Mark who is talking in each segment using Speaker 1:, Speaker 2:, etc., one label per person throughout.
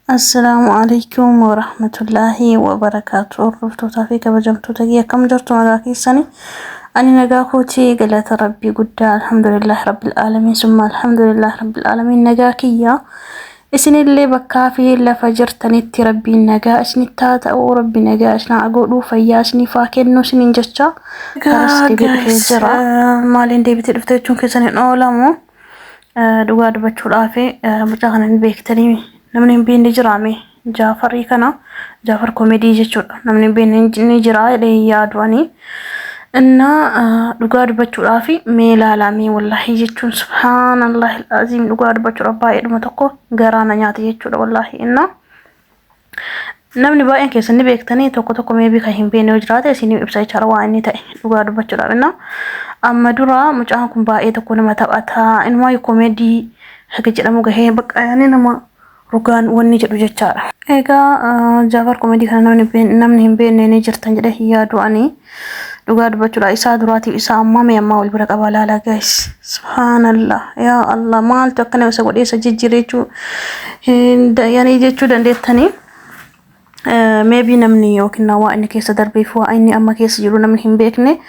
Speaker 1: Assalaamu alaikum warahmatullaahi wabarakaatu. Hordoftootaa fi kabajamtoota kiyya, akkam jirtu? Nagaa keessanii? Ani nagaa kooti, galata rabbii guddaa. Alhamdulillahi rabbil aalamiin, summa alhamdulillahi rabbil aalamiin, nagaa kiyya. Isinillee bakkaa fi lafa jirtanitti rabbiin nagaa isinitti haa ta'u, rabbi nagaa isin haa godhu, fayyaa isiniif haa kennu isiniin jecha. Karas deebi'ee dhufee jira. Maaliin deebitee dhufte jechuun keessan hin oolamu. Dhugaa dubbachuudhaaf mucaa kana hin beektanii, namni hin beekne jiraame? Jaafarii kana, Jaafar Komedii jechuudha. Namni hin beekne ni jira jedhee hin yaadu ani. Innaa dhugaa dubbachuudhaaf mee ilaalaa mee, wallaahi jechuun subhaanallahi aziim, dhugaa dubbachuudhaaf baay'eedhuma tokko garaa na nyaate jechuudha wallaahi. Innaa namni baay'een keessan ni beektanii, tokko tokko maybe kan hin beekne yoo jiraate isinii ibsa jechaadha waan inni ta'e dhugaa dubbachuudhaaf. Innaa amma dura mucaan kun baay'ee tokko nama taphataa, inumaayyuu komeedii haga jedhamu gahee bakka yaani nama rugaan wanni jedhu jechaadha. Egaa Jaafar Komedii kana namni hin beekne ni jirtan jedhee hin yaadu ani. Dhugaa dubbachuudha isaa duraatiif isaa ammaa mee ammaa wal bira qabaa laalaa guys. Subhaanallah, yaa Allah, maaltu akkana isa godhee isa jijjiire jechuu yani jechuu dandeettanii. Maybe namni yookiin waa inni keessa darbee fi waa inni amma keessa jiru namni hin beekne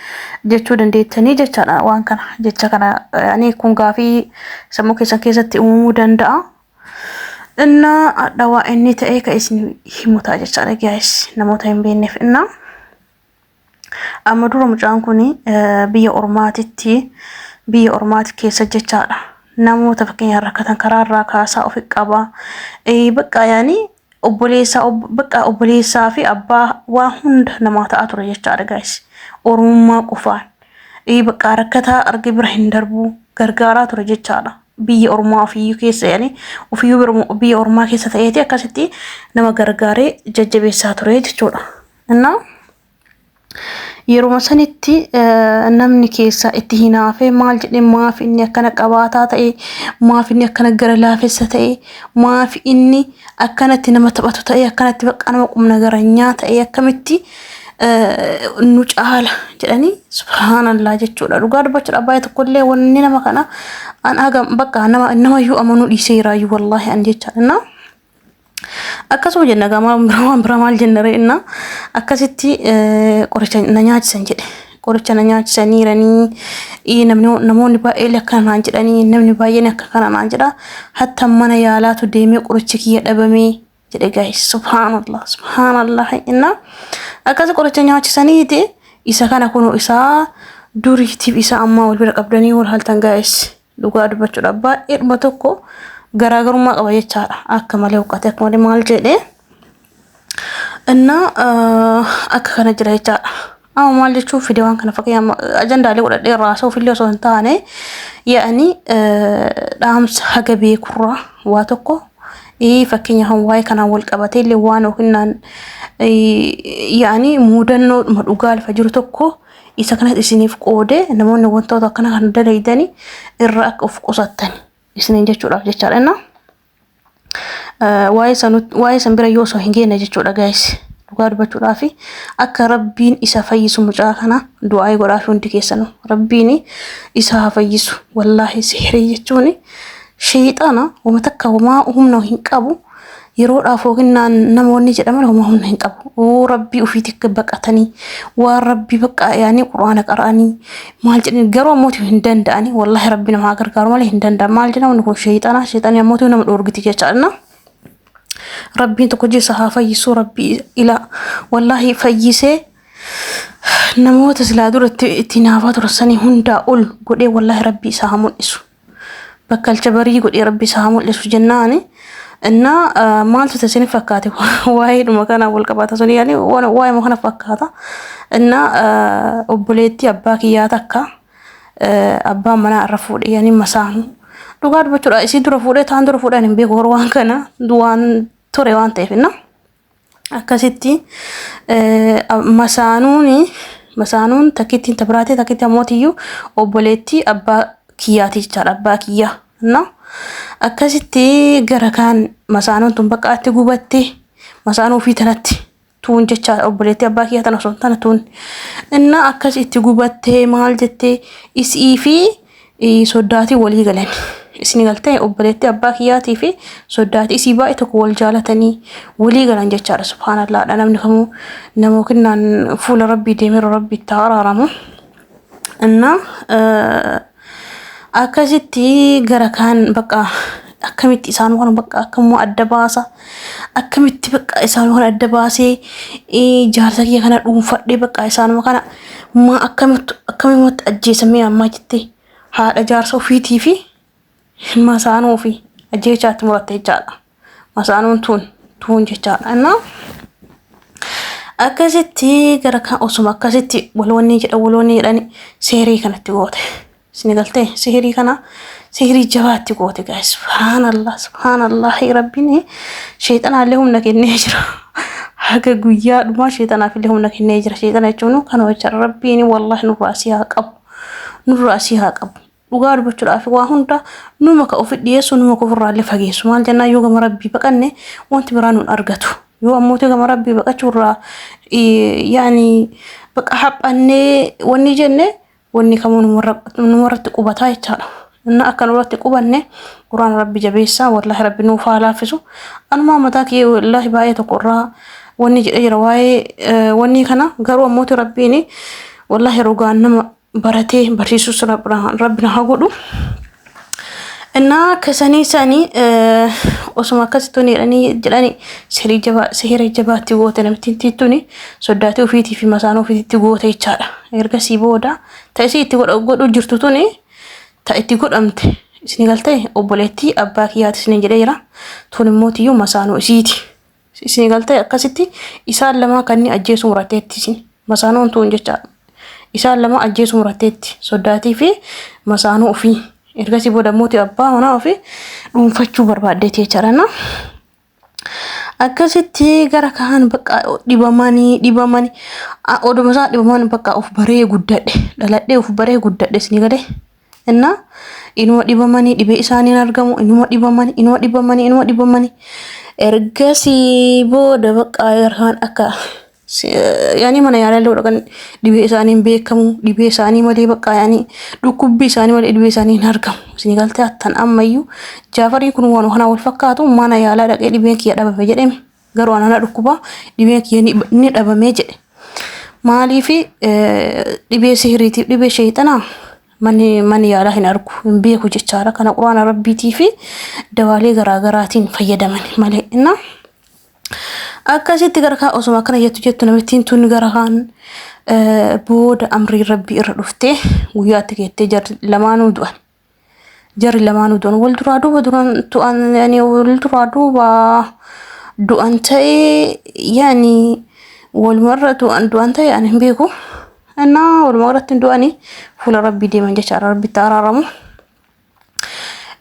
Speaker 1: jechuu dandeettanii jechaadha waan kana, jecha kana ani kun gaafii sammuu keessan keessatti uumamuu danda'a. Innaa hadha waa inni ta'e ka isin himu ta'a jechaadha guys, namoota hin beekneef. Innaa amma dura mucaan kun biyya ormaatitti, biyya ormaati keessa jechaadha. Namoota fakkeenyaaf rakkatan karaarraa kaasaa ofi qaba. Bakka yaani obboleessaa, bakka obboleessaa fi abbaa waa hunda namaa ta'aa ture jechaadha guys. Oromummaa qofaan. Bakka rakkataa arge bira hin darbu, gargaaraa ture jechaadha. Biyya ormaa ofiiyyuu keessa, yaani ofiiyyuu biyya ormaa keessa ta'eeti akkasitti nama gargaaree jajjabeessaa ture jechuudha. Innaa yeruma sanitti namni keessa itti hinaafee maal jedhee, maaf inni akkana qabaataa ta'e, maaf inni akkana gara laafessa ta'e, maaf inni akkanatti nama taphatu ta'e, akkanatti bakka nama qubna garanyaa ta'e, akkamitti nu caala jedhanii, subhaanallah jechuudha. Dhugaa dubbachuudha baay'ee tokkollee wanni nama kana an haga bakka nama namayyuu amanuu dhiiseeraayyuu wallaahi an jechaadha. Akkasuma jenna gamaa waan biraa maal jenna re'inna? Akkasitti qoricha na nyaachisan jedhe. Qoricha na nyaachisaniiranii, namni namoonni baay'een akkana naan jedhanii, namni baay'een akka kana naan jedha. Hatta mana yaalaatu deemee qorichi kiyya dhabamee jedhe guys. Subhaanallah, subhaanallah, inna akkas qoricha nyaachisaniiti isa kana kunu isaa duriitiif isa ammaa wal bira qabdanii wal haltan guys. Dhugaa dubbachuudha baay'eedhuma tokko garaagarummaa qaba jechaadha. Akka malee huqqate, akka malee maal jedhee innaa akka kana jira jechaadha. Amma maal jechuun fide waan kana, fakkeenyaaf ajandaalee godhadhee irraa haasa'uuf illee osoo hin taane, yaa'anii dhaamsa haga beekurraa waa tokko, fakkeenyaaf waa'ee kanaan wal qabatee illee waan yookiin yaa'anii muudannoo dhugaa lafa jiru tokko isa kanas isiniif qoodee, namoonni wantoota akkana kana dalaydanii irraa akka of qusattan isiniin jechuudhaaf jechaadha. Innaa waa'ee san bira yoo osoo hin geenye jechuudha guys. Dhugaa dubbachuudhaaf akka rabbiin isa fayyisu mucaa kana du'aa godhaaf hundi keessanuu, rabbiin isa haa fayyisu. Wallaahi sihirii jechuun sheexana, wama takka homaa humna hin qabu. Yeroodhaaf yookiin namoonni jedhaman homaa humna hin qabu. Oo rabbii ofiitti baqatanii waan rabbii bakka yaanii quraana qara'anii maal jedhanii, garuu ammoo hin danda'anii. Wallaahi rabbi nama gargaaru malee hin danda'an. Maal jedhamu, kun sheexana, sheexanii ammoo nama dhoorgiti jechaadha. Rabbiin tokko jisa haa fayyisu, rabbii ila wallaahi fayyisee namoota silaa dura itti naafaa turan sanii hundaa ol godhee wallaahi rabbii isaa haa mul'isu. Bakkalcha barii godhee rabbi isaa haa mul'isu jennaani. Innaa maaltu isin fakkaate waa'eedhuma kanaan wal qabata sun, yaani waa'eema kana fakkaata. Innaa obboleettii abbaa kiyyaa takka abbaan manaa irra fuudhe, yaani masaanu. Dhugaa dubbachuudha isii dura fuudhee taan dura fuudhan hin beeku, waan kana waan ture waan ta'eef. Innaa akkasitti masaanuun masaanuun takkittiin tabiraatee, takkitti ammootiyyuu obboleettii abbaa kiyyaati jechaadha, abbaa kiyyaa. No, akkasitti gara kaan masaanuun tun bakka gubatte, masaanuu ofii tanatti tuun jechaadha, obboleettii abbaa kiyyaa tana osoo hin taane tuun. Innaa akkas itti gubattee maal jettee isii fi soddaatii walii galan. Isin galtee obboleettii abbaa kiyyaatii fi soddaatii isii baay'ee tokko wal jaalatanii walii galan jechaadha. Subhaanallaadha namni kamuu nama yookiin fuula rabbii deemeera rabbi itti haa araaramu. Innaa akkasitti gara kaan bakka akkamitti isaan kana bakka akkamuu adda baasa akkamitti bakka isaan kana adda baasee jaarsa kiyya kana dhuunfadhee bakka isaan kana maa akkamitti akkamitti ajjeesamee ammaa jettee haadha jaarsa ofiitii fi masaanuu ofii ajjeechaatti muratte jechaadha. Masaanuun tuun tuun jechaadha. Innaa akkasitti gara kan osuma akkasitti walwanni jedha walwanni jedhani seerii kanatti goote. Isin galtee seerii kana seerii jabaatti goote gaa'e subhaanallah subhaanallah rabbiin sheexanaallee humna kennee jira. Haga guyyaa dhumaa sheexanaafillee humna kennee jira. Sheexana jechuun kana jechaadha. Rabbiin wallahi nurraa si haa qabu. Nurraa si haa qabu. Dhugaa dubbachuudhaaf waa hunda numa ka ofi dhiyeessu numa ka ofirraallee fageessu. Maal jennaan yoo gama rabbii baqanne wanti biraa nun argatu. Yoo ammoo gama rabbii baqachuurraa yaani baqa haphannee wanni jenne wanni kamuu numarratti qubataa jechaadha. Inna akka nurratti qubanne quraana rabbi jabeessaa wallaahi rabbi nuuf haa laaffisu. Anumaa mataa kiyya wallaahi baay'ee tokko irraa wanni jedhee jira waa'ee wanni kana garuu ammoo rabbiin wallaahi rogaan nama baratee barsiisus rabbi na haa godhu. Innaa akkasanii sanii osuma akkasitti jedhanii jedhanii seerii jabaa seera jabaatti goote namittiin tuni soddaatii ofiitii fi masaanoo ofiitti goote jechaadha. Ergasii booda ta'isii itti godhu jirtu tuni ta itti godhamte isin galtee obboleettii abbaa kiyyaati isin jedhee jira. Tun immoo tiyyuu masaanoo isiiti. Isin galtee akkasitti isaan lamaa kan inni ajjeesuu muratteetti isin masaanoon tun jechaadha. Isaan lama ajjeesuu muratteetti soddaatii fi masaanoo ofii. Ergasii booda mootii abbaa manaa ofii dhuunfachuu barbaaddeetti jechaadha. Na akkasitti gara kaan bakka dhibamanii dhibamanii oduma isaan dhibaman bakka of baree guddadhe dhaladhee of baree guddadhe isin galee. Innaa inuma dhibamanii dhibee isaaniin argamu inuma dhibamanii inuma dhibamanii inuma dhibamanii ergasii booda bakka garkaan akka yaani mana yaalaa illee dhaqan dhibee isaanii hin beekamu dhibee isaanii malee bakka yaani dhukkubbii isaanii malee dhibee isaanii hin argamu isin galtee attan ammayyuu jaafariin kun waan kana wal fakkaatu mana yaalaa dhaqee dhibeen kiyya dhabame jedheme garuu anana dhukkuba dhibeen kiyya ni dhabame jedhe maaliif dhibee sihiriitiif dhibee sheexanaa manni manni yaalaa hin argu hin beeku jechaadha kana quraana rabbiitii fi dawaalee garaagaraatiin fayyadaman malee inna akkasitti gara kaan osuma akkana jettu jettu namittiin tun gara kaan booda amrii rabbii irra dhuftee guyyaatti geettee jarri lamaanuu du'an. Jarri lamaanuu du'an wal duraa duuba duran du'an yani wal duraa duuba du'an ta'ee yani walumarra du'an du'an ta'e ani hin beeku. Innaa walumaa galatti hin du'anii fuula rabbii deeman jechaadha rabbitti araaramu.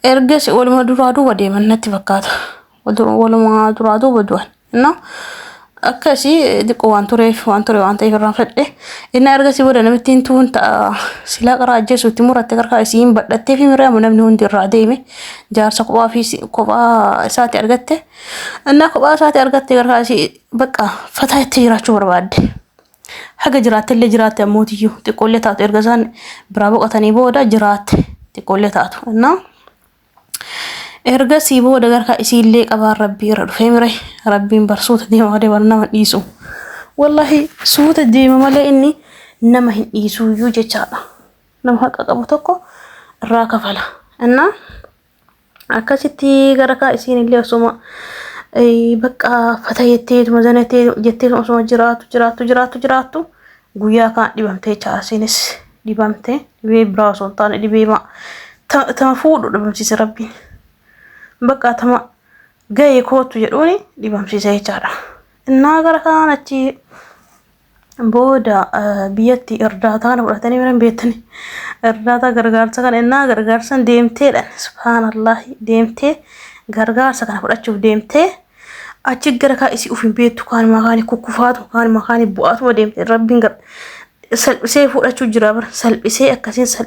Speaker 1: Ergas waluma duraa duuba deeman natti fakkaata. Waluma duraa duuba du'an. Innaa akkasii xiqqoo waan tureef waan ture waan ta'eef irraan fedhe. Innaa ergasii booda namittiin tuun ta'a silaa qaraa ajjeesu itti muratte qarqaa isiin badhattee fi miree namni hundi irraa deeme jaarsa kophaa fi kophaa isaati argatte. Innaa kophaa isaati argatte qarqaa isii bakka fataa itti jiraachuu barbaadde. Haga jiraatte illee jiraatte ammootiyyuu xiqqoollee taatu erga isaan biraa boqotanii booda jiraatte xiqqoollee taatu. Innaa ergasii booda garkaa isiillee qabaan rabbii irra dhufee mire rabbiin bar suuta deema malee bar nama dhiisu. Wallahi suuta deema malee inni nama hin dhiisuyyuu jechaadha. Nama haqa qabu tokko irraa kafala. Innaa akkasitti gara kaa isiin illee osuma bakka fata jetteetuma zanattee jetteetuma osuma jiraattu jiraattu jiraattu jiraattu guyyaa kaan dhibamtee jechaadha. Isiinis dhibamte dhibee biraa osoo hin taane dhibee tama fuudhu dhibamsiise rabbiin. Bakka tama ga'ee kootu jedhuuni dhibamsiise jechaadha. Innaa gara kaan achi booda biyyatti irdaataa kana fudhatanii bira hin beektani. Irdaataa gargaarsa kana innaa gargaarsan deemteedha. Subhaanallah deemtee gargaarsa kana fudhachuuf deemtee achi gara kaa isii of hin beektu kaan makaanii kukkufaatu kaan makaanii bu'aatuma deemte rabbiin gar salphisee fudhachuu jira bara salphisee akkasiin sal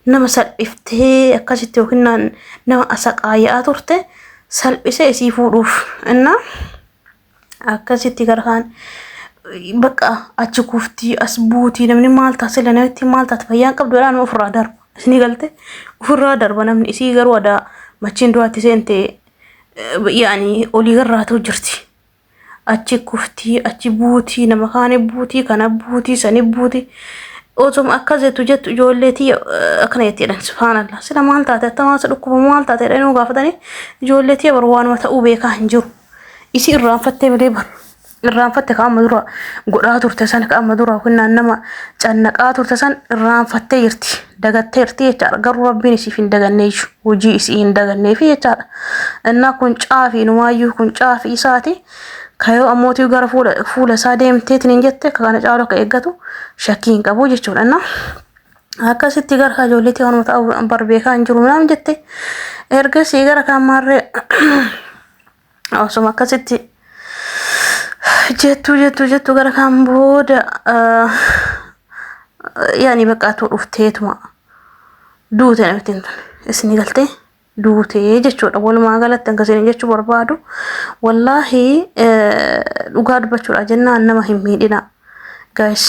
Speaker 1: nama salphiftee akkasitti yookiin nama asaqaayaa turte salphisee isii fuudhuuf innaa akkasitti gara kaan bakka achi kuftii as buutii namni maal ta'a sila namitti maal taate fayyaan qabdu jedhaa nama ofirraa darba. Isinii galte ofirraa darba namni isii garuu adaa machiin du'aatti seente yaani olii garraatu jirti. Achi kuftii achi buutii nama kaani buutii kana buutii sani buutii. Osuma akkas jettu jettu ijoollee tiyya akkana jetti jedhan subhaanallah. Sila maal taate attamaa isa dhukkuba maal taate jedhanii nu gaafatanii ijoollee tiyya bar waanuma ta'uu beekaa hin jiru. Isii irraanfattee malee bar irraanfatte ka amma dura godhaa turte san ka amma dura yookiin nama cannaqaa turte san irraanfattee jirti dagatteerti jechaadha. Garuu rabbiin isiif hin daganne iyyuu hojii isii hin daganneefi jechaadha. Innaa kun caafii numaayyuu kun caafii isaati. Kayoo ammootii gara fuula fuula isaa deemteetiin hin jette akka kana caalu akka eeggatu shakkii hin qabu jechuudha. Innaa akkasitti gara ijoolleetii waanuma ta'u bar beekaa hin jiru naan jette. Ergasii gara kaan maarree osuma akkasitti jettuu jettuu jettuu gara kaan booda yaani baqqaatuu dhufteetuma duute namittiin tun isinii galtee duute jechuudha. Walumaa galatti hanga isin jechuu barbaadu wallaahi dhugaa dubbachuudha jennaan nama hin miidhina. Guys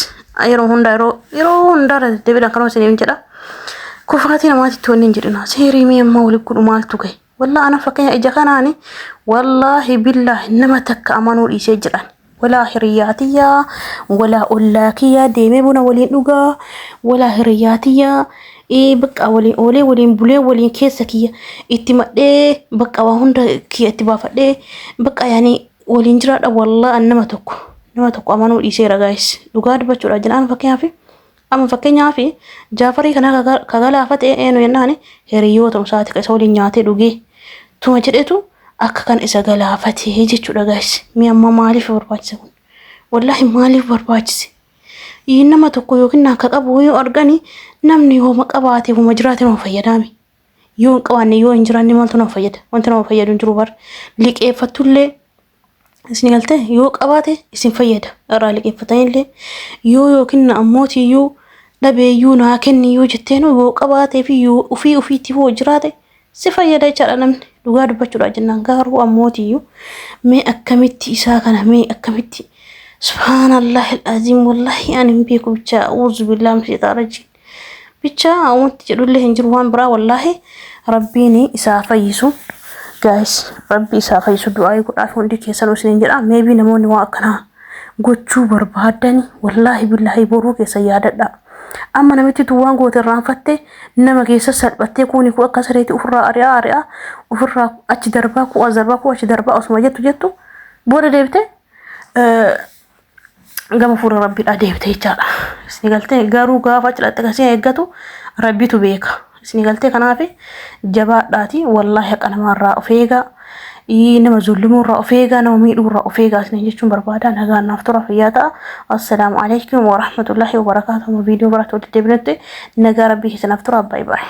Speaker 1: yeroo hundaa yeroo yeroo hundaa irra deddeebiidhaan kanuma isiniin jedha. Kufaatii namaatitti wanni hin jedhina. Seerii mee ammaa walitti godhu maaltu gahe? Wallaahi ana fakkeenya ija kanaani wallaahi billaahi nama takka amanuu dhiisee jedhan. Walaa hiriyyaa tiyyaa, walaa ollaa kiyyaa deemee buna waliin dhugaa, walaa hiriyyaa tiyyaa bakka waliin oolee waliin bulee waliin keessa kiyya itti madhee bakka waa hunda kiyya itti baafadhee bakka yaani waliin jiraadha wallaahi an nama tokko amanuu dhiiseera guys dhugaa dubbachuudha jedhaan fakkeenyaaf amma fakkeenyaaf Jaafarii kana ka galaafate eenyu jennaan hiriyoota isaati ka isa waliin nyaatee dhugee tuma jedhetu akka kan isa galaafate jechuudha guys. Mi amma maaliif barbaachise kun? Wallaahi maaliif barbaachise? Nama tokko yookiin akka qabu yoo argani namni hooma qabaate hooma jiraate nama fayyadaame. Yoo hin qabaanne yoo hin jiraanne maaltu nama fayyada? Wanti nama fayyadu hin jiru bar. Liqeeffattullee isin galtee yoo qabaate isin fayyada irraa liqeeffatanillee yoo yookiin ammootiyyuu dhabeeyyuu naa kenniyyuu jetteenu yoo qabaatee fi yoo ofii ofiitti hoo jiraate si fayyada jechaadha namni dhugaa dubbachuudha jennaan garuu ammootiyyuu mee akkamitti isaa kana mee akkamitti subhaanallah al'aziim wallaahi ani hin beeku bicha auzu billaa min shaytaan rajiim bicha wanti jedhullee hin jiru waan biraa wallaahi rabbiin isaa fayyisu guys rabbi isaa fayyisu du'aa godhaaf hundi keessanuu isiniin jedha maybe namoonni waan akkanaa gochuu barbaadani wallaahi billaahi boruu keessa yaadadha. Amma namitti tun waan goote irraanfatte nama keessa salphattee kuni kun akka sareetti ofirraa ari'aa ari'aa ofirraa achi darbaa ku as darbaa ku achi darbaa osuma jettu jettu booda deebite gama fuula rabbiidhaa deebite jechaadha. Isin galtee garuu gaafa achi dhaqxe kasii eeggatu rabbitu beeka. Isin galtee kanaaf jabaadhaati wallaahi haqa namaarraa of eegaa. Nama zullumuurraa of eegaa nama miidhuurraa of eegaa isin jechuun barbaada nagaan naaf tura fayyaa ta'a. Assalaamu alaikum warahmatullahi wabarakaatuh. Viidiyoo biraatti walitti deebinutti nagaa rabbii keessanaaf tura. Bye bye.